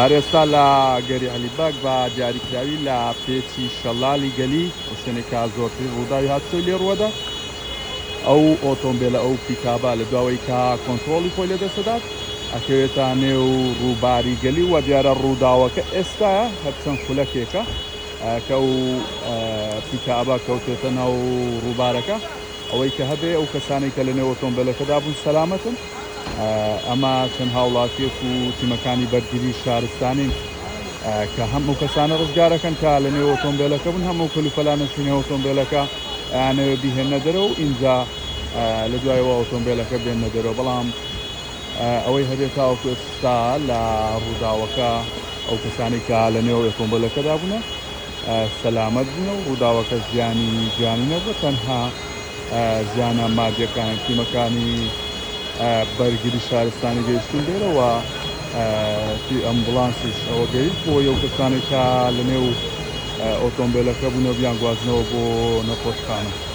هەر ئێستا لە گەری عەلی بەگ بە دیاریکراوی لە پێچی شەلالی گەلی ئەو شوێنێکە زۆرترین ڕووداوی هاتوچۆی لێ ڕووەدات ئەو ئۆتۆمبێلە ئەو پیکابە لە دواوەی کە کۆنترۆڵی خۆی لەدەستدەدات ئەکەوێتە نێو ڕووباری گەلی و دیارە ڕووداوەکە ئێستا هەرچەند خولەکێکە کە ئەو پیکابە کەوتێتە ناو ڕووبارەکە. ئەوەی کە هەبێ ئەو کەسانەی کە لەنێو ئۆتۆمبێلەکەدا بوون سەلامەتن. ئەمە چەند هاوڵاتیەک و تیمەکانی بەرگری شارستانین کە هەم ئەو کەسانە ڕزگارەکەن کە لە نێو ئۆتۆمبێلەکە بوون، هەم ئەو کەلوپەلانەشی نێو ئۆتۆمبێلەکە ئەیانەوێ بیهێننە دەرەوە و ئینجا لە دوایەوە ئۆتۆمبێلەکە بێننە دەرەوە. بەڵام ئەوەی هەبێ تاوەکو ئێستا لە ڕووداوەکە ئەو کەسانەی کە لە نێو ئۆتۆمبێلەکەدا بوونە سەلامەت بوونە و ڕووداوەکە زیانی گیانی نەبووە، تەنها زیانە مادیەکان. تیمەکانی بەرگری شارستانی گەیشتون لێرە و ئەمبولانسیش ئەوە گەیشت بۆ ئەو کەسانێک کە لە نێو ئۆتۆمبیلەکە بوون و بیان گوازنەوە بۆ نەخۆشخانە.